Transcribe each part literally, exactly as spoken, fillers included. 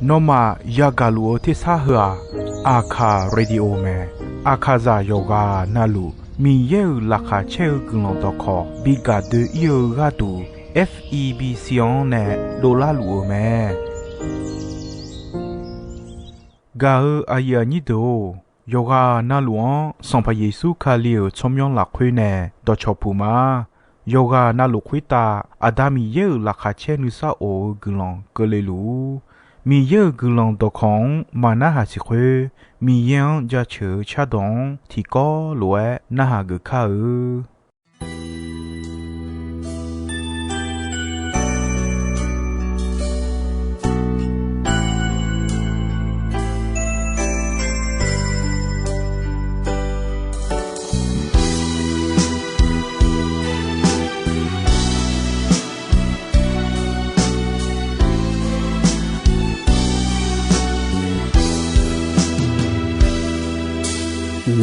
Nawmaf yagaq luf-eu tersar heu-aq, Aqkaq Radio mae. Aqkaqzaq yawqghaq navluf Miqyaer-euq laqkhaq caer-eu guiqlanq dawqkawq bi gaq doe-ir-eu gharduq, F E B C-anr nae dovlar luf-eu mae. Gaq-eu aqyuif aqnyir deuq-or, yawqghaq navluf-anr Sanqpaq Yeqsur Kali-euq tsawrmyanr lafkhoer nae dawqcawq puq ma. Yawqghaq navluf khoertav Aqda Miqyaer-euq laqkhaq caer nuisar of-eu guiqlanq keuvle luf-ur. Miqyaer-euq guiqlanq dawqkawq-anr maqnarhaq siq khoer, Miqyaer-anr jaceuq-eu cardawq-anr tiqkawv lof-aer narhaq geuf kar-eu.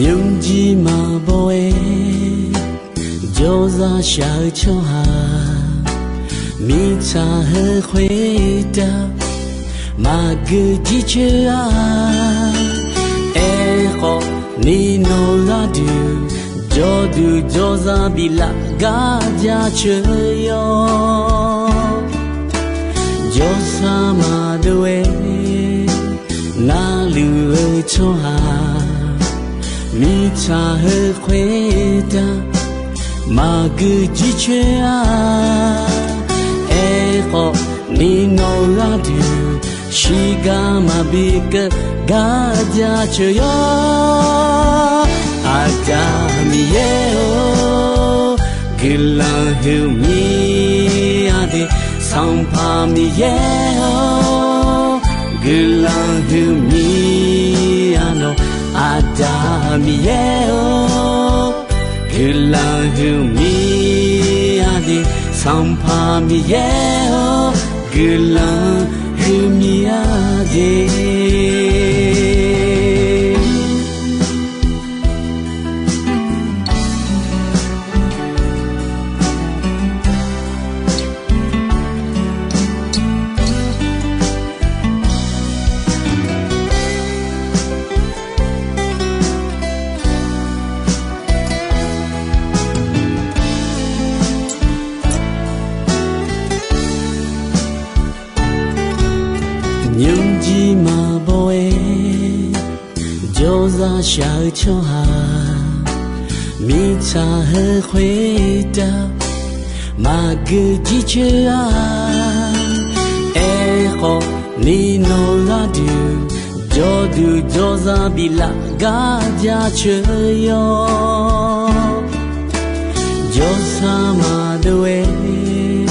Nymrjir maqbaw-aer jawrzaq shaq-eu tsawrhaq, mirtsaq heu khoertav maqgeu jircoer-a. Aerkhawf, ni nawq gharduq jawrduq jawrzaq biflaf gar jaceuq yawr. Jawrsar maqdov-aer narluf-eu tsawrhaq, mirtsaq heu khoertav maqgeu jircoer-a. Aerkhawf, ni nawq gharduq shiqgar maqbi keuv gar jaceuq yawr. Aqda Miqyaer-or, guiqlanq huiqmir-a de. Sanqpaq Miqyaer-or, guiqlanq huiqmir-a nawq. Aqda Miqyaer-or, guiqlanq huiqmir-a de. Sanqpaq Miqyaer-or, guiqlanq huiqmir-a de. Nymrjir maqbaw-aer jawrzaq shaq-eu tsawrhaq, mirtsaq heu khoertav maqgeu jircoer-a. Aerkhawf, ni nawq gharduq jawrduq jawrzaq biflaf gar jaceuq yawr. Jawrsar maqdov-aer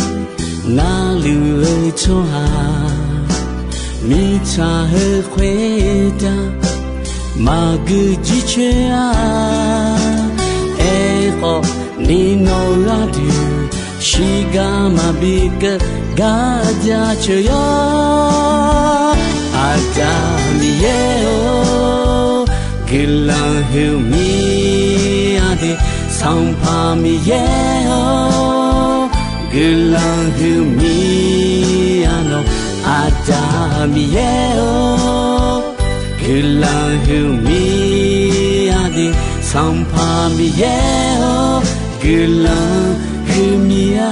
narluf-eu tsawrhaq, mirtsaq heu khoertav maqgeu jircoer-a. Aerkhawf, ni nawq gharduq shiqgar maqbi keuv gar jaceuq yawr. Aqda Miqyaer-or, guiqlanq huiqmir-a de. Sanqpaq Miqyaer-or, guiqlanq huiqmir-a nawq. Aqda Miqyaer-or, guiqlanq huiqmir-a de. Sanqpaq Miqyaer-or, guiqlanq huiqmir-a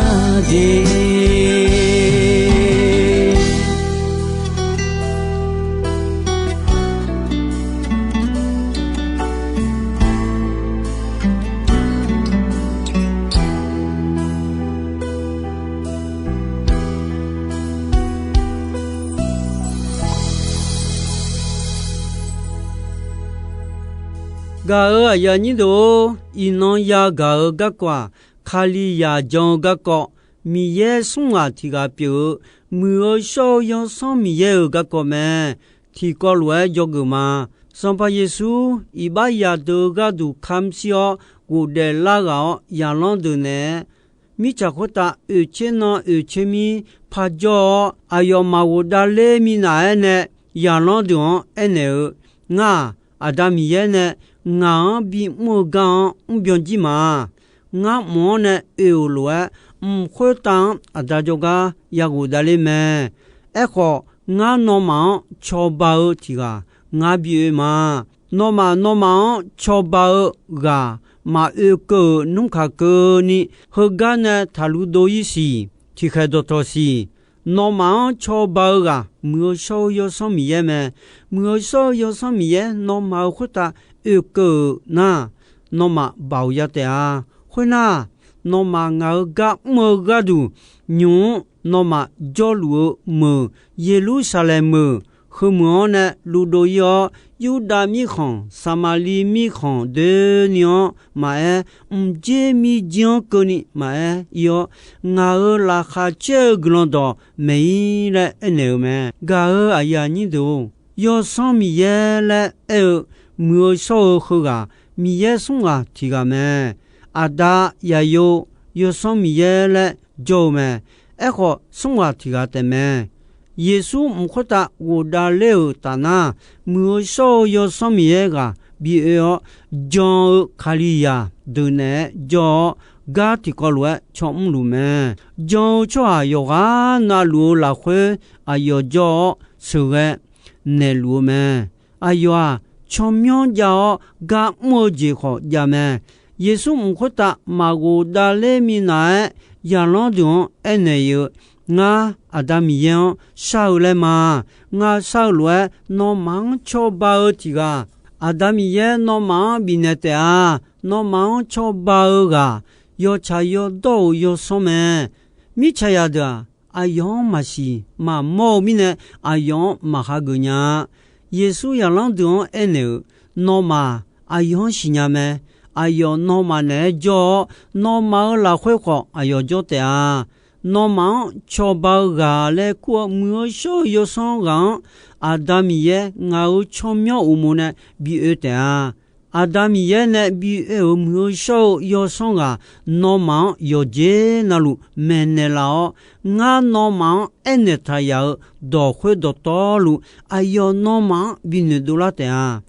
de. Gaq-euq aqyuif aqnyir deuq-or, iqnan yagaq-eu garkawv-aq, Kalizaq jan-eu garkawv, Miqyaer smr ghaq tiq ghaq pyeuf-eu, muiq-eu shawr-eu Yawsanr Miqyaer-euq garkawv mae. Tiqkawv lof-aer dzawgeuf ma. Sanqpaq Yeqsur iqbax yadeuq-eu gharduq kamq shir-awr, ghofdaef lar ghaq-awr zaqlanr deuq naeq-aer, mirtsaq khoertav oeqtser nan oeqtser mir parjawr-awr, aqyawfmaf ghofdav ler minav-aer nae zaqlanr deuq-anr aernaeq-eu, Ngar-aq, Aqda Miqyaer nae ngaq-anr bimr-eu gar-anr mrbyan jir ma. Ngar mq-anr nae oe-euq lof-aer, mq khoertav-anr Aqda jawrgar ya ghofdav ler mae. Aerkhawf, ngar nawmaf-anr cawba-eu tiq ghaq ngar bi oe ma. Nawmaf, nawmaf-anr cawba-eu ghaq maqoe keuv-euq nmr kaq keuvni, heugar nae taqluv dov-ir siq. Tiqkhaeq dawqtawq siq. Nawmaf-anr cawba-eu ghaq Muiq-eu shawr-eu Yawsanr Miqyaer mae. Muiq-eu shawr-eu Yawsanr Miqyaer nawmaf-euq khoertav oekeuv-euq nar, nawmaf baoq ya taef-a. Khoernar, nawmaf ngaq-euq gar mr-eu gharduq, nymq-mr nawmaf jawrluf-eu meuq, Yeqlursaqlaeq meuq, heumeuq-anr nae luvdov-ir-awr, Yurdav mirkhanq, Saqmaqliv mirkhanq doeni-anr maqaer, mqdzer mirjir-anr keuvni maqaer ir-awr, ngaq-euq laqkhaq caer-eu guiqlanq dawq maeq-ir laer aernaeq-euq mae. Gaq-euq aqyuif aqnyir deuq-or, Yawsanr Miqyaer laer aer-eu Muiq-eu shawr-eu heughaq Miqyaer smr ghaq tiq ghaq mae. Aqda, Yaqyo, Yawsanr Miqyaer laer jawr-eu mae. Aerkhawf, smr ghaq tiq ghaq taef mae. Yeqsur mq khoertav ghofdav ler-euq taf nar, Muiq-eu shawr-eu Yawsanr Miqyaer ghaq bi oe-awr, jan-eu Kalizaq deuq naeq-aer jawr-awr, gar tiqkawv lof-aer caw mrluf mae. Jan-eu tsawrhaq yawqghaq navluf-eu lafkhoer aqyawf jawr-awr, sheuqghae naeqluf-eu mae. Aqyawf-aq, tsawrmyanr jav-awr gar mr-eu jeq khawf jav mae. Yeqsur mq khoertav maqghof davler minav-aer, zaqlanr deuq-anr aernaeq-eu, Ngar, Aqda Miqyaer-anr shar-eu laer ma. Ngar shar-eu lof-aer, nawmaf-anr cawba-eu tiq ghaq, Aqda Miqyaer nawmaf-anr bifnaeq taef-a. Nawmaf-anr cawba-eu ghaq, yawtsaq yawdawr-euq yawsanr mae. Mirtsaqzaq deuq-aq, aqyawf-anr maqsiq maqmawr-eu mirnae, aqyawf-anr maqhageuf nya-a. Yeqsur zaqlanr deuq-anr aernaeq-euq, Nawmaf, aqyawf-anr siqnya mae. Aqyawf nawmaf naeq-aer jawr-awr, nawmaf-euq lafkhoer khawf aqyawf jawr taef-a. Nawmaf-anr cawba-eu ghaq laer kur-eu Muiq-eu shawr-eu Yawsanr ghaq-anr, Aqda Miqyaer ngaq-euq tsawrmyanr uqmov nae bi oe taef-a. Aqda Miqyaer nae bi oe-euq Muiq-eu shawr-eu Yawsanr ghaq nawmaf-anr yawqjeq navluf maeqnaeq laf-awr, ngar nawmaf-anr aernaeq taq yaf-euq dawq khoer dawqtawvluf, aqyawf nawmaf-anr binoeq dovlar taef-a.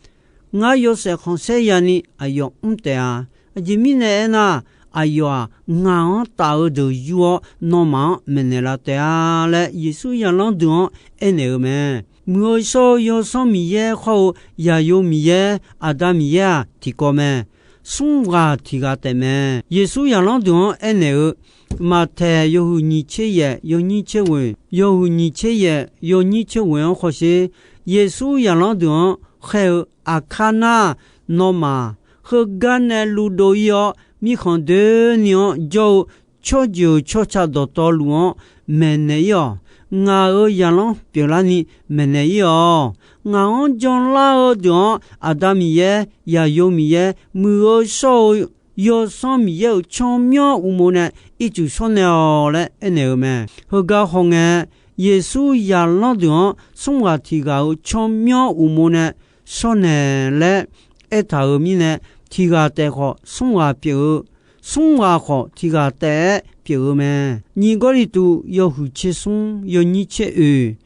Ngar yawshaef khanqsaer yani aqyawf mr taef-a. Aqjeq mirnae aernar, aqyawf-aq, ngaq-anr taf-eu deuq yur-awr nawmaf-anr maeqnaeq laf taef-a laer, Yeqsur zaqlanr deuq-anr aernaeq-eu mae. Muiq-eu shawr-eu Yawsanr Miqyaer khawr-eu Yaqyo Miqyaer, Aqda Miqyaer-aq tiqkawv mae. Smr ghaq tiq ghaq taef mae. Yeqsur zaqlanr deuq-anr aernaeq-eu, Maqtaeq yawhuiq nyiq tser yaef yawnyir tser ghoeq, yawhuiq nyiq tser yaef yawnyir tser ghoeq-anr hawsher. Yeqsur zaqlanr deuq-anr khaer-eu, Aqkar nar, nawmaf heugar nae luvdov-ir-awr, mirkhanq doeni-anr jawr-eu tsawrjeuq tsawrca dawqtawvluf-anr maeqnaeq-ir-awq. Ngaq-euq zaqlanr pyeuflarni maeqnaeq-ir-awq. Ngaq-anr janlar-eu deuq-anr Aqda Miqyaer, Yaqyo Miqyaer, Muiq-eu shawr-eu Yawsanr Miqyaer-euq tsawrmyanr uqmov nae ircuf shawrnaeq-awq laer aernaeq-eu mae. Heugar hawngae, Yeqsur zaqlanr deuq-anr smr ghaq tiq ghaq-euq tsawrmyanr uqmov nae shawrnaeq laer aertaq-euq mirnae, tiq ghaq taef khawf smr ghaq pyeuf-eu, smr ghaq khawf tiq ghaq taef-aer pyeuf-eu mae. Nyiq Gawrliqtu yawhuiq tser smr yawnyir tser oeq,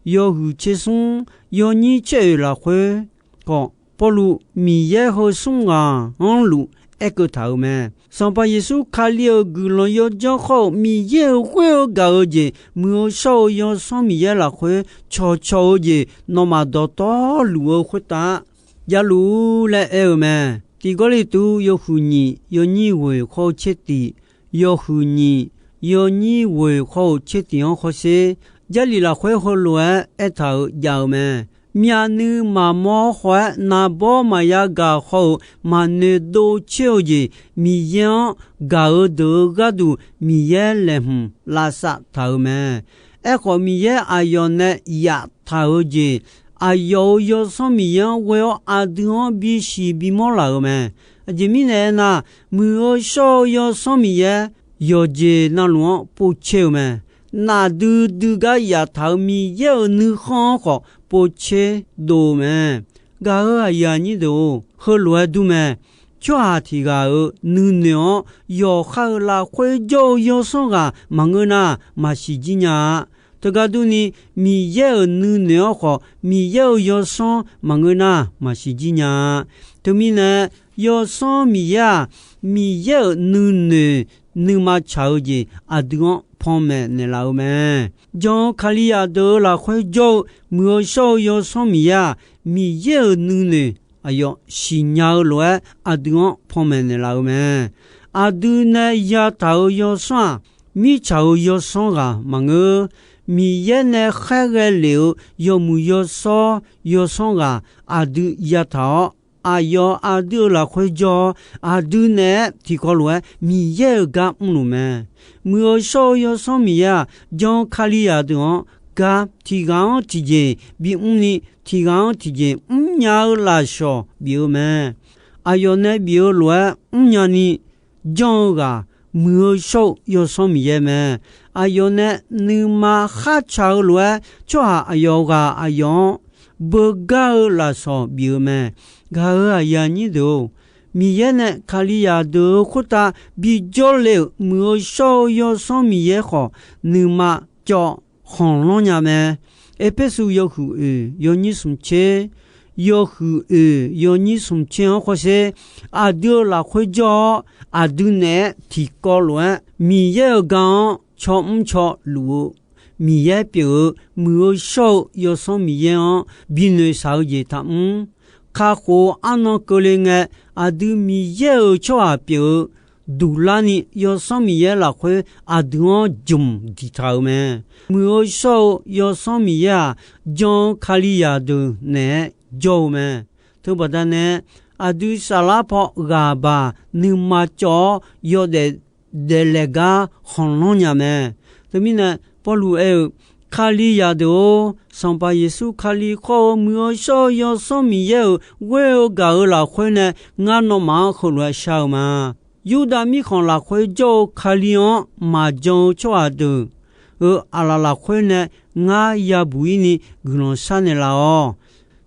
yawhuiq tser smr yawnyir tser oeq lafkhoer khawf, Pawrluv Miqyaer heu smr ghaq-anr luf aerkeuv taq-euq mae. Sanqpaq Yeqsur Kali-euq guiqlanq yawdzanr khawr-eu Miqyaer-euq ghoer-eu gaq-eu jeq, Muiq-eu shawr-eu Yawsanr Miqyaer lafkhoer cawqcawq-eu jeq, nawmaf dawqtawvluf-eu khoertav javluf-ur laer aer-eu mae. Tiq Gawrliqtu yawhuiq nyiq yawnyir ghoeq khawr-eu tser tiq, yawhuiq nyiq yawnyir ghoeq khawr-eu tser tiq-anr hawsher. Jarlif lafkhoer heulof-aer aertaq-euq jav-eu mae. Myavnuiv maqmawr khawf-aer naqbawr maqya gaq khawr-euq maqnoeq dov coer-eu jeq, Miqyaer-anr gaq-eu deuq-euq gharduq Miqyaer laeqhmq lavsav taq-euq mae. Aerkhawf, Miqyaer aqyawf nae yaftaq-euq jeq, aqyawf-euq Yawsanr Miqyaer-anr ghoe-awr aqdui-anr bisiq bimawr laf-euq mae. Aqjeq mirnae aernar, Muiq-eu shawr-eu Yawsanr Miqyaer yawqjeq navluf-anr povtser-eu mae. Nafdui dui gar yaftaq-euq Miqyaer-euq nuikhanr-anr khawf povtser dov-eu mae. Gaq-euq aqyuif aqnyir deuq-or, heulof-aer dur mae. Tsawrhaq tiq ghaq-euq nuinoeq-anr yawqha-euq lafkhoer jawr-eu yawsanr ghaq maqngeur nar, maqsiq jir nya-a. Teugar durni, Miqyaer-euq nuinoeq-anr khawf Miqyaer-euq yawsanr maqngeur nar, maqsiq jir nya-a. Teumirnae, Yawsanr Miqyaer-aq, Miqyaer-euq nuinoeq nuima tsaq-eu jeq aqdui-anr panmaeq naeqlaf-eu mae. Jan-eu Kalizaq deuq-euq lafkhoer jawr-eu Muiq-eu shawr-eu Yawsanr Miqyaer-aq, Miqyaer-euq nuinoeq aqyawf siqnya-eu lof-aer aqdui-anr panmaeq naeqlaf-eu mae. Aqdui nae yataq-euq yawsanr-aq, mirtsaq-euq yawsanr ghaq maqngeur. Miqyaer nae khaerghae lef-euq yawmuiq yawshawr yawsanr ghaq aqdui yataq-awr, aqyawf aqdui-euq lafkhoer jawr-awr, aqdui naeq-aer tiqkawv lof-aer Miqyaer-euq gar mrluf mae. Muiq-eu shawr-eu Yawsanr Miqyaer-aq, jan-eu Kalizaq deuq-anr gar tiqghaq-anr tiqjeq bimr ni, tiqghaq-anr tiqjeq mrnya-eu lafshawq bif-eu mae. Aqyawf nae bif-eu lof-aer mrnya ni janr-eu ghaq, Muiq-eu shawr-eu Yawsanr Miqyaer mae. Aqyawf nae nuima khartsaq-eu lof-aer, tsawrhaq aqyawf ghaq aqyawf-anr beugar-eu lafsawq bif-eu mae. Gaq-euq aqyuif aqnyir deuq-or, Miqyaer nae Kalizaq deuq-euq khoertav bijawr le-euq Muiq-eu shawr-eu Yawsanr Miqyaer khawf, nuima cawv khanqlanr nya mae. Erpersu yawhuiq oeq yawnyir smq tser, yawhuiq oeq yawnyir smq tser-anr khawrsher, aqdui-euq lafkhoer jawr-awr, aqdui naeq-aer tiqkawv lof-aer Miqyaer-euq gar-anr caw mr caw luf-eu Miqyaer pyeuf-eu Muiq-eu shawr-eu Yawsanr Miqyaer-anr binoeq shaq-eu jeq taqmr. Kakhof-eu arnan keuvle ngae, aqdui Miqyaer-euq tsawrhaq pyeuf-eu duqlar ni Yawsanr Miqyaer lafkhoer aqdui-anr jmq diqtaq-euq mae. Muiq-eu shawr-eu Yawsanr Miqyaer-aq, jan-eu Kalizaq deuq naeq-aer jawr-eu mae. Teubaqda nae, aqdui saflar paw ghaq baq nuima cawv-awr yawdaef daeflaeq gar khanqlanr nya mae. Teumirnae, Pawrluv aer-eu, Kalizaq deuq-or, Sanqpaq Yeqsur Kali khawr-eu Muiq-eu shawr-eu Yawsanr Miqyaer-euq ghoer-eu gaq-euq lafkhoer nae ngar nawmaf-anr heulof-aer shar-eu ma. Yurdav mirkhanq lafkhoer jawr-eu Kali-anr maqjan-eu tsawrhaq deuq-euq aqlaf lafkhoer nae ngar yabuq-ir ni guiqlanq sharnaeq laf-awq.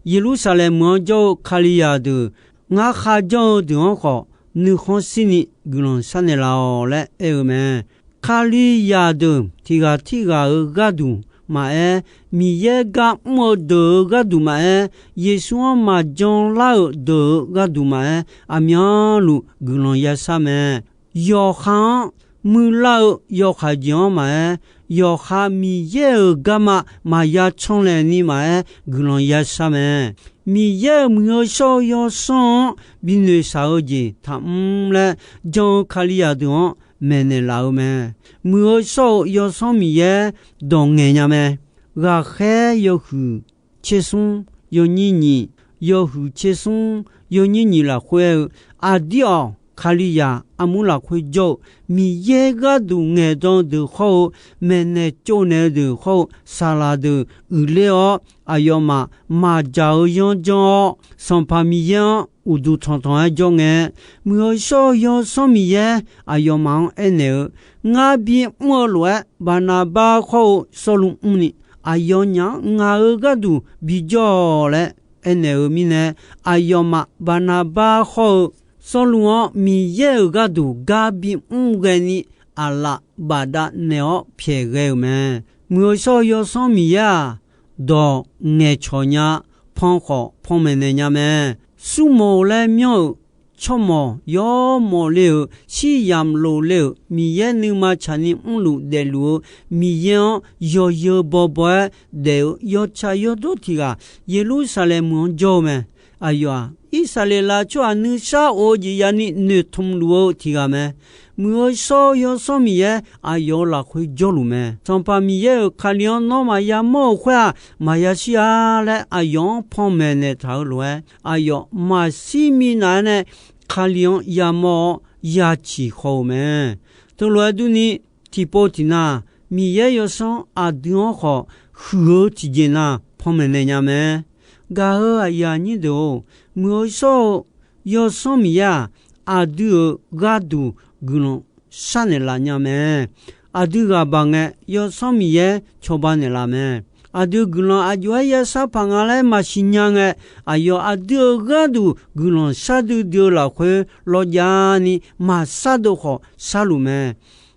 Yeqlursaqlaeq meuq-anr jawr-eu Kalizaq deuq, ngar kharjan-eu deuq-anr khawf nuikhanr shir ni guiqlanq sharnaeq laf-awq laer aer-eu mae. Kalizaq deuq tiqghaq tirghaq-euq gharduq maqaer, Miqyaer gar mr-eu deuq-euq gharduq maqaer, Yeqsur-anr maqjan lar-euq deuq-euq gharduq maqaer, aqmyanluf guiqlanq yashar mae. Yawqha-anr muiqlar-eu yawkaq jeq-anr maqaer, yawqha Miqyaer-euq garma maqya canlaeq ni maqaer, guiqlanq yashar mae. Miqyaer-euq Muiq-eu shawr-eu Yawsanr-anr binoeq shaq-eu jeq taqmr laer jan-eu Kalizaq deuq-anr maeqnaeq laf-eu mae. Muiq-eu shawr-eu Yawsanr Miqyaer dawq ngaeq nya mae. Ghaqkhaer yawhuiq tsersmr yawnyir nyiq, yawhuiq tsersmr yawnyir nyiq lafkhoer aer-eu, Aqdir-awq, Kalizaq armur lafkhoer jawr-eu Miqyaer gharduq ngaeqdan deuq khawr-eu, maeqnaeq tsovnaeq-eu deuq khawr-eu, saqlaq deuq uiqler-awr, aqyawfmaf maqdzaq-eu yanr janr-awr, Sanqpaq Miqyaer-anr uqduq tanqtanq-aer jawr ngae, Muiq-eu shawr-eu Yawsanr Miqyaer aqyawfmaf-anr aernaeq-eu, Ngar bimr-eu lof-aer, Baqnaqbar khawr-eu Sawrluv mrni, aqyawfnyaf-anr ngaq-euq gharduq bijawr-awq laer aernaeq-eu mirnae, aqyawfmaf Baqnaqbar khawr-eu Sawrluv-anr Miqyaer-euq gharduq gar bimr ghaeni, aqlaf bafdav naeq-awr pyaeq ghae-euq mae. Muiq-eu shawr-eu Yawsanr Miqyaer-aq, dawq ngaeqcawq nya, pan khawf panmaeq naeq nya mae. Smrmawf-eu laer myanr-euq tsawrmawq yawmawf le-euq, shir yamq lof le-euq, Miqyaer nuima tsaqni mrluf daefluf-eu Miqyaer-anr yawzeu bawbaw-aer daef-eu yawtsaq yawdawr tiq ghaq, Yeqlursaqlaeq meuq-anr jawr-eu mae. Aqyawf-aq, Irsaqleqlav tsawrhaq nuisar of-eu jeq yani noeqtmq luf-eu tiq ghaq mae. Muiq-eu shawr-eu Yawsanr Miqyaer aqyawf-euq lafkhoer jawrluf mae. Sanqpaq Miqyaer-euq Kali-anr nawr maqya mawr-euq khoer-aq, maqya shir-a laer aqyawf-anr panmaeq naeqtaq-eu lof-aer, aqyawf maqshir minav-aer nae Kali-anr yamawr-awr yaciq khaw-eu mae. Teulof-aer durni, tiqpov tiqnav, Miqyaer Yawsanr aqdui-anr khawf huiq-eu tiqjeq na panmaeq naeq nya mae. Gaq-euq aqyuif aqnyir deuq-or, Muiq-eu shawr-eu Yawsanr Miqyaer-aq, aqdui-euq gharduq guiqlanq sharnaeq laf nya mae. Aqdui ghaq baq ngae, Yawsanr Miqyaer cawba naeqlaf mae. Aqdui guiqlanq aqjox-aer yashar paq nga laer maqsiq nya ngae, aqyawf aqdui-euq gharduq guiqlanq shar duidui-eu lafkhoer lawrjav ni maqshar dov khawf sharluf mae.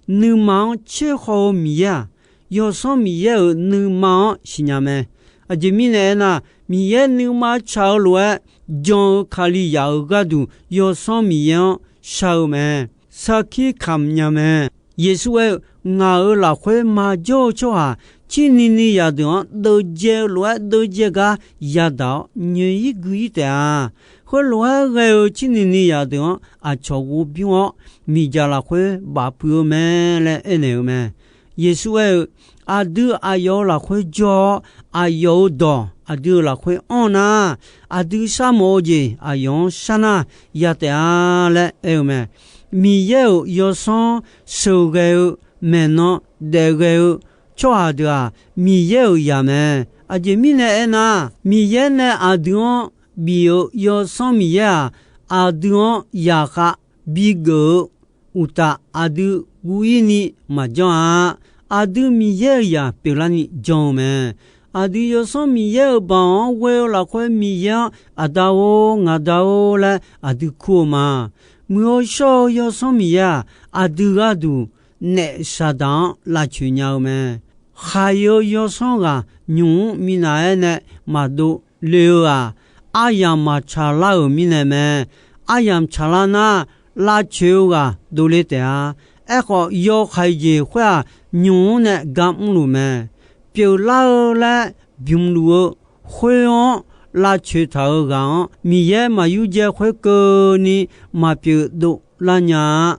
Nuima-anr tserkhaw-eu Miqyaer-aq, Yawsanr Miqyaer-euq nuima-anr siqnya mae. Aqjeq mirnae aernar, Miqyaer nuima tsaq-eu lof-aer jan-eu Kalizaq-euq gharduq Yawsanr Miqyaer-anr shar-eu mae. Sarkir kamq nya mae. Yeqsur aer-eu, ngaq-euq lafkhoer maqjawr-eu tsawrhaq, cirni ni zaqdeuq-anr deuvjae-eu lof-aer deuvjae gar yadaq-awr nyoeq-ir gui-ir taef-a. Khoerlof-aer ghae-eu cirni ni zaqdeuq-anr aqcawq ghovbymr-awr, miqdzaq lafkhoer bafpuiv-eu mae laer aernaeq-eu mae. Yeqsur aer-eu, Aqdui aqyawf-euq lafkhoer jawr-awr, aqyawf-euq dawq aqdui-euq lafkhoer anr nar, aqdui sharmawf-eu jeq aqyawf-anr shar nar ya taef-a laer aer-eu mae. Miqyaer-euq yawsanr sheuqghae-eu maeqnan daefghae-eu tsawrhaq deuq-aq, Miqyaer-euq zaq mae. Aqjeq mirnae aernar, Miqyaer nae aqdui-anr bif-euq Yawsanr Miqyaer-aq, aqdui-anr zaqkhav bigeuf-eu uqtaf, aqdui guv-ir ni maqjanr-a. Aqdui Miqyaer-euq zaq pyeuflarni jan-eu mae. Aqdui Yawsanr Miqyaer-euq baoq-anr ghoe-eu lafkhoer Miqyaer-anr Aqda-or, ngaqda-or laer aqdui kur-eu ma. Muiq-eu shawr-eu Yawsanr Miqyaer-aq, aqdui gharduq naef Saqdaq-anr lavcoeq nya-eu mae. Khaiq-eu yawsanr ghaq nymq-mr minav-aer nae maqdov le-eu-aq, aryamq maqtsaq lar-euq mirnae mae. Aryamq tsaqlar nar, lavcoeq-eu ghaq dovle taef-a. Aerkhawf, yawhaiq jeq khoer-aq, nymq-mr nae ga mrluf mae. Pyeuflar-eu laer bymqluf-eu khoer-anr lavcoeq taq-euq ghaq-anr, Miqyaer maqyurdzae khoerkeuvni maqpyeuf dovlar nya-a.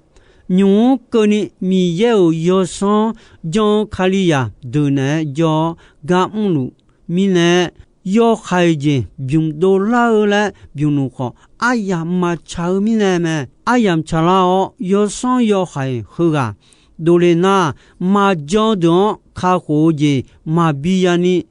Nymq-mr keuvni Miqyaer-euq yawsanr jan-eu Kalizaq deuq naeq-aer jawr-awr ga mrluf mirnae, yawhaiq jeq bymq dovlar-eu laer bymqluf khawf, aryamq maqtsaq-eu mirnae mae. Aryamq tsaqlar-awr, yawsanr yawhaiq heughaq dovle nar, maqjan deuq-anr kakhof-eu jeq maqbi yani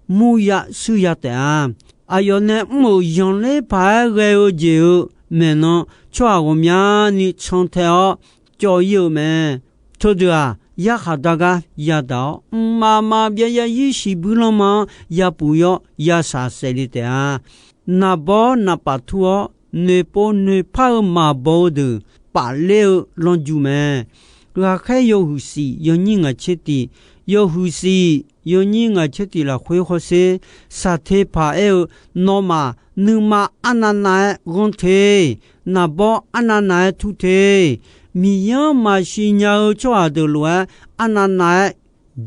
murya shuir ya taef-a. Aqyawf nae mr-euq zanqler paq-aer ghae-eu jeq-euq maeqnan, tsawrhaq ghawqmyani cantae-awr cawv-ir-eu mae. Teudeuq-aq, yarkhaq dar gar yadaq-awr, mqmaq maqbyav zarzir shiqbuir lanma-anr yapuf-ir-awr yashaq saef le taef-a. Naqbawr naqpaf tur-awr, noeqpov noeqpar-eu maqbaw-eu deuq pafler-eu lanrju mae. Ghaqkhaer yawhuiq shif yawnyir ngaq tser tif, yawhuiq shif yawnyir ngaq tser tif lafkhoer hawsher, saqteqpaq aer-eu, Nawmaf nuima arnavnav-aer ghanr te. Naqbawr arnavnav-aer tur te. Miqyaer-anr maqsiq nya-eu tsawrhaq deuq lof-aer arnavnav-aer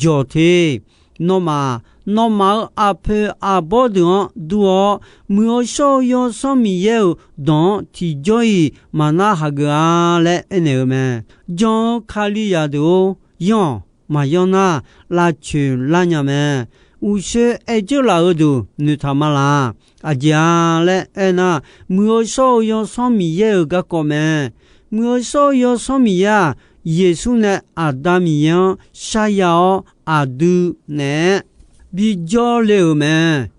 jawq te. Nawmaf, nawmaf-euq aqpoeq aqbawr deuq-anr dur-awr, Muiq-eu shawr-eu Yawsanr Miqyaer-euq dawq-anr tiqjawr-iq maqnar hageuf-a laer aernaeq-eu mae. Jan-eu Kalizaq deuq-or, yanr-awq. Maqyanr nar, lavcoeq lar nya mae. Uqshoe aer dzeur laf-eu deuq noeqtaq ma laq. Aqjeq-a laer aernar, Muiq-eu shawr-eu Yawsanr Miqyaer-euq garkawv mae. Muiq-eu shawr-eu Yawsanr Miqyaer-aq, Yeqsur nae Aqda Miqyaer-anr sharya-awr, aqdui naeq-aer bijawr le-euq mae.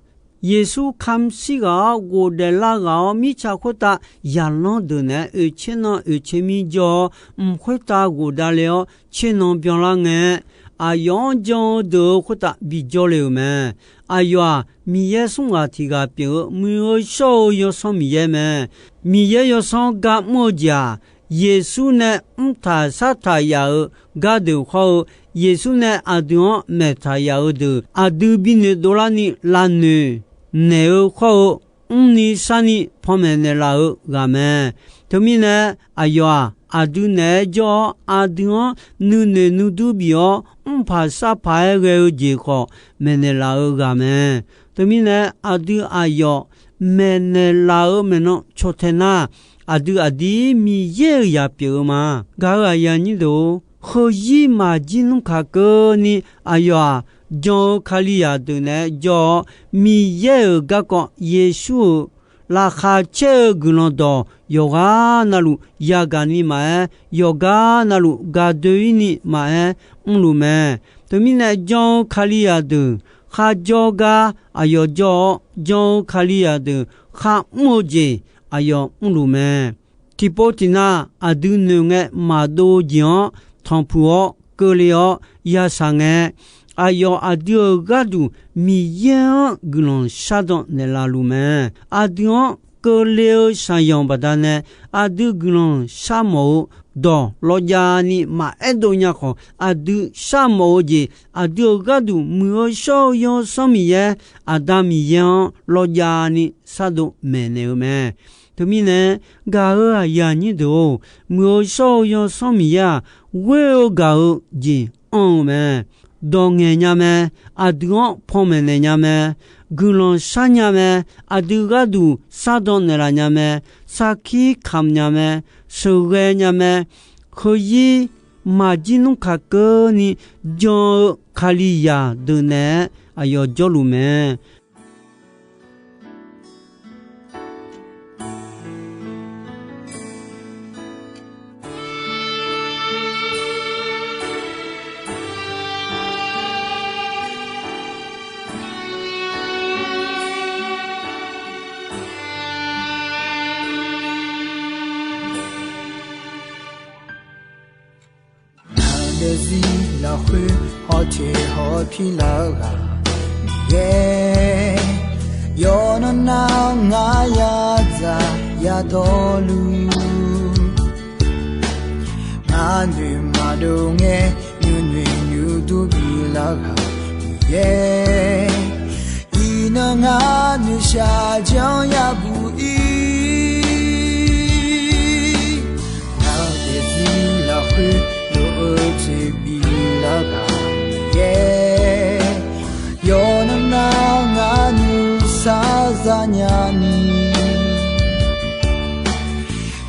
Yeqsur kamq shir ghaq-awr, ghofdaef lar ghaq-awr, mirtsaq khoertav zaqlanr deuq naeq-aer oeqtser nan oeqtser mir jawr-awr, mq khoertav ghofdav le-awr tser nan byanlar ngae, aqyawf-anr jan-eu deuq-euq khoertav bijawr le-euq mae. Aqyawf-aq, Miqyaer smr ghaq tiq ghaq pyeuf-eu Muiq-eu shawr-eu Yawsanr Miqyaer mae. Miqyaer Yawsanr gar mr-eu jeq-aq, Yeqsur nae mrtaq shartaq yaf-euq gardeuq khawr-eu, Yeqsur nae aqdui-anr maeqtaq yaf-eu deuq aqdui binoeq dovlarni lavnoeq naeq-eu khawr-eu, mrni sharni panmaeq naeqlaf-eu ghaq mae. Teumirnae, aqyawf-aq, aqdui naeq-aer jawr-awr, aqdui-anr nuinoeq nuidur bif-awr, mrpaq sharpaq-aer ghae-eu jeq khawf maeqnaeq laf-eu ghaq mae. Teumirnae, aqdui aqyawf maeqnaeq laf-eu maeqnan caw tae nar, aqdui aqdir Miqyaer-euq zaq pyeuf-eu ma. Gaq-euq aqyuif aqnyir deuq-or, heuzir maqjir nmr kaq keuvni aqyawf-aq, jan-eu Kalizaq deuq naeq-aer jawr-awr, Miqyaer-euq garkawv Yeqsur-euq laqkhaq caer-eu guiqlanq dawq yawqghaq navluf yagaq ni maqaer, yawqgar navluf gaqdoe-ir ni maqaer mrluf mae. Teumirnae jan-eu Kalizaq deuq kharjawr gar aqyawf jawr-awr, jan-eu Kalizaq deuq kharmr-eu jeq aqyawf mrluf mae. Tiqpov tiqnav aqdui noeqngae maqdov-eu jeq-anr tanqpuq-awr keuvle-awr yashaq ngae, aqyawf aqdui-euq gharduq Miqyaer-anr guiqlanq shardan naeqlaf luf mae. Aqdui-anr keuvle-eu shaqyanq baqdanae, aqdui guiqlanq sharmawf-eu dawq lawqjav ni maqaer dov nya khawf, aqdui sharmawf-eu jeq, aqdui-euq gharduq Muiq-eu shawr-eu Yawsanr Miqyaer, Aqda Miqyaer-anr lawqjav ni shardov maeqnaeq-eu mae. Teumirnae, gaq-euq aqyuif aqnyir deuq-or, Muiq-eu shawr-eu Yawsanr Miqyaer-aq, ghoer-eu gaq-eu jeq anr-eu mae. Dawq ngaeq nya mae. Aqdui-anr panmaeq naeq nya mae. Guiqlanq shar nya mae. Aqdui gharduq shardan naeqlaf nya mae. Sarkir kamq nya mae. Sheuqghae nya mae. Heuzir maqjir nmr kaq keuvni jan-eu Kalizaq deuq naeq-aer aqyawf jawrluf mae. Ngaq daefzir lafkhoer hawteq hawpir lar-eu ghaq Miqyaer, yawqnan nar-awr ngar yadzaq yadawrluf, ngar noeq maqdov ngae nymrnoeq nymrdur bilar ghaq Miqyaer, iqnan ngar noeqshaq janr yabuq ir. Ngaq daefzir lafkhoer lof-eu jeq bilar ghaq Miqyaer, yawqnan nar ngar nuisar zanya ni,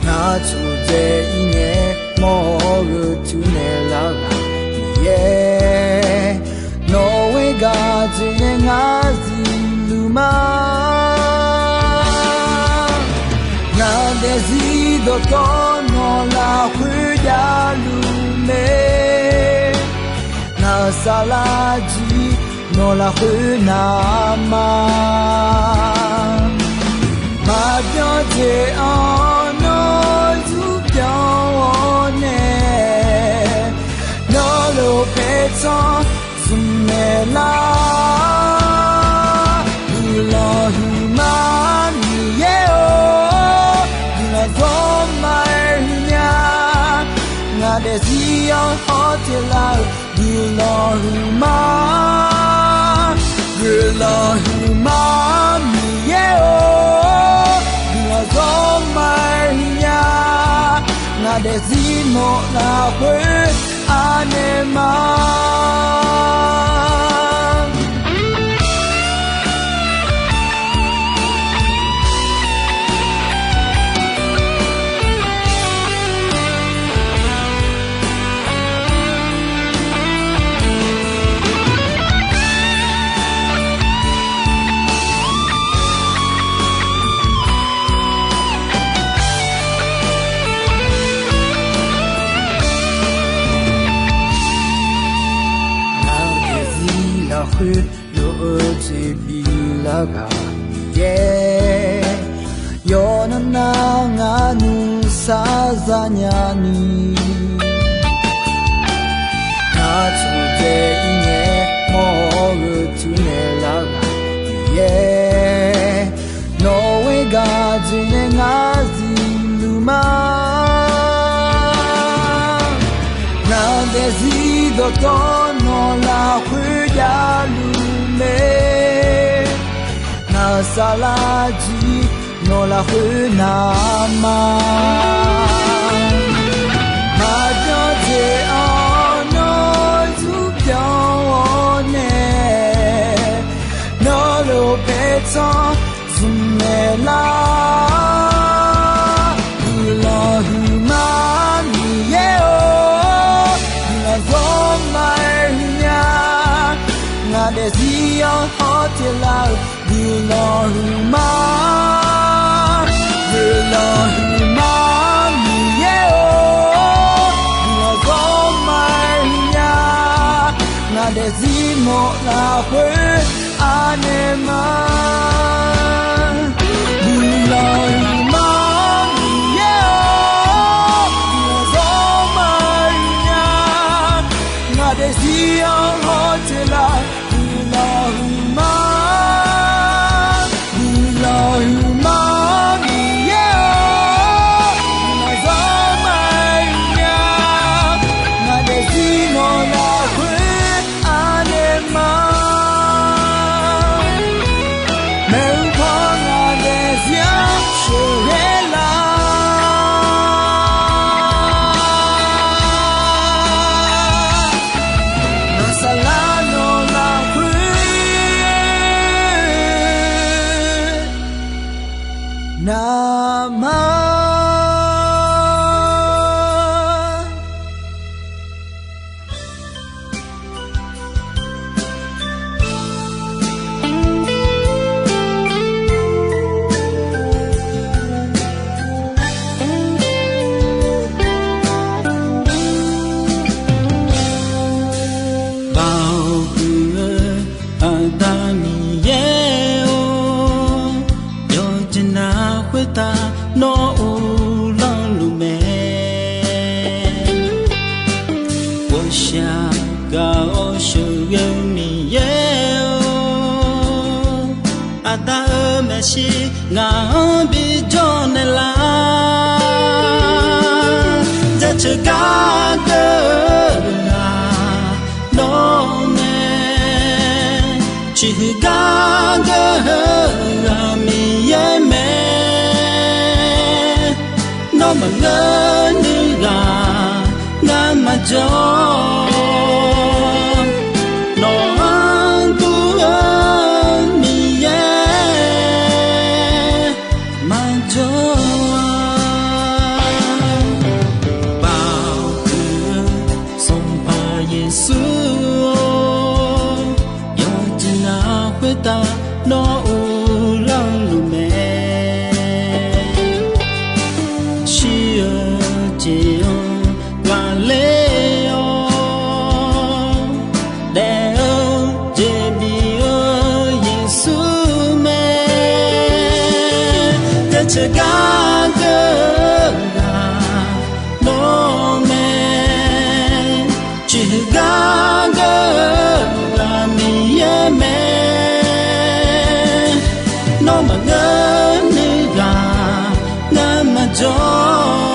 ngar tsofdzae ir ngae mawr-eu teunaeq lar ghaq Miqyaer, nawq-euq gaq dzoeqnae ngar zifluf ma. Ngaq daefzir dawqtawvluf nawq lafkhoer javluf mae. Ngaq saflar jir nawq lafkhoer navma, maqbyan jeq-anr nawr zurpyanr-awr nae, nawqlof paertsanr zmqmaeq lar. Guiqlanq huiqma Miqyaer-or, guiqlanq zawrma-aer huiqnya. Ngaq daefzir-anr hawteq lar-euq guiqlanq huiqma, guiqlanq huiqma Miqyaer-or, guiqlanq zawrma-aer huiqnya. Ngaq daefzir nawq lafkhoer anaeq ma. Ngaq daefzir lafkhoer lof-eu jeq bilar ghaq Miqyaer, yawqnan nar ngar nuisar zanya ni, ngar tsofdzae ir ngae mawr-eu teunaeq lar ghaq Miqyaer, nawq-euq gaq dzoeqnae ngar zifluf ma. Ngaq daefzir dawqtawvluf nawq lafkhoer javluf mae. Ngaq saflar jir nawq lafkhoer navma, maqbyan jeq-anr nawr zurpyanr-awr nae, nawqlof paertsanr zmqmaeq lar. Guiqlanq huiqma Miqyaer-or, guiqlanq zawrma-aer huiqnya. Ngaq daefzir-anr hawteq lar-euq guiqlanq huiqma, guiqlanq huiqma Miqyaer-or, guiqlanq zawrma-aer huiqnya. Ngaq daefzir nawq lafkhoer anaeq ma. Guiqlanq huiqma Miqyaer-or, guiqlanq zawrma-aer huiqnya. Ngaq daefzir-anr hawteq lar-euq guiqlanq huiqma, guiqlanq huiqma Miqyaer-or, guiqlanq zawrma-aer huiqnya. Ngaq daefzir nawq lafkhoer anaeq ma. Maeqhu paw ngaq daefzir-anr Aqda-euq maeqshi ngaq-anr bijawr naeqlaf. Jaceuq gar geur-aq nawr mae. Ciqhuiq gar geur-aq Miqyaer mae. Nawr maqngeur nuighaq ngar maqjawr. Nawq-anr dur-eu Miqyaer maqjawr-a. Baoq huiq-eu Sanqpaq Yeqsur-or, yawqjeq navluf khoertav nawr uvlanr luf mae. Shir-eu jeq-anr ghaqler-awr daef-eu jeq bif-eu Yeqsur mae. Jaceuq gar geur-aq nawr mae. Ciqhuiq gar geur-aq Miqyaer mae. Nawr maqngeur nuighaq ngar maqjawr.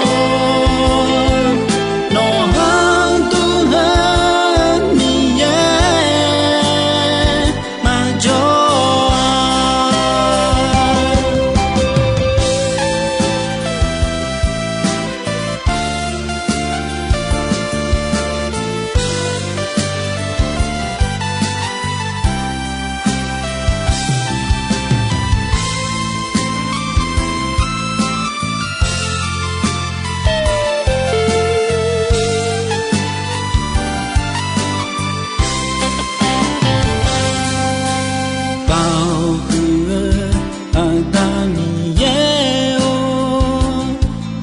Nawq-anr dur-eu Miqyaer maqjawr-a. Baoq huiq-eu Aqda Miqyaer-or,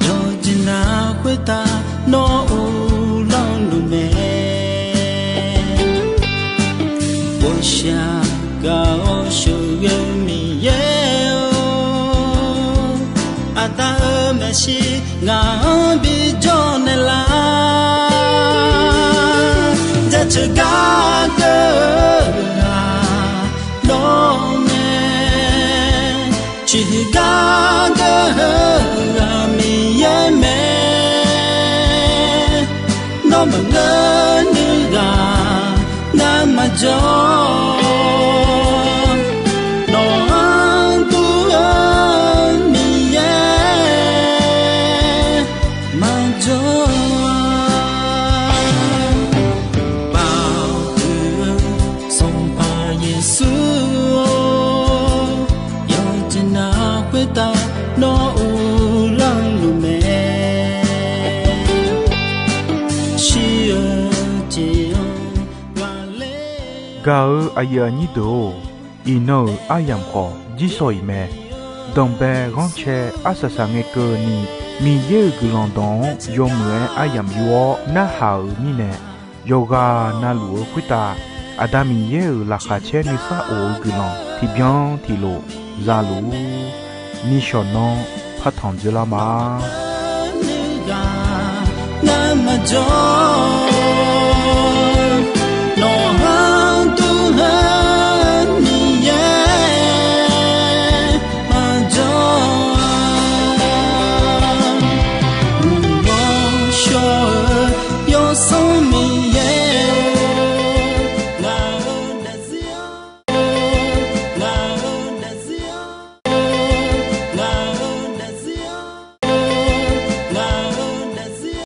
yawqjeq navluf khoertav nawr uvlanr luf mae. Bof shaq gaq-awr sheuqghae-eu Miqyaer-or, Aqda-euq maeqshi ngaq-anr bijawr naeqlaf. Jaceuq gar geur-aq nawr mae. Ciqhuiq gar geur-aq Miqyaer mae. Nawr maqngeur nuighaq ngar maqjawr. Nawq-anr dur-eu Miqyaer maqjawr-a. Baoq huiq-eu Sanqpaq Yeqsur-or, yawqjeq navluf khoertav nawr uvlanr luf mae. Shir-eu jeq-anr ghaqler. Gaq-eu aqyuif aqnyir deuq-or, iqnan-euq aryamq khawf jirsawq iq mae. Danqbae ghanrcae arsaq saqngae keuvni, Miqyaer-euq guiqlanq dawq-anr yawmuiq-aer aryamq yur-awr narhaq-euq mirnae, yawqghaq navluf-eu khoertav Aqda Miqyaer-euq laqkhaq caer nuisar of-eu guiqlanq tiqbyan tiqlof zaluf-ur. Nishawq nanr partanq dzoerlar ma. Ngar maqjawr.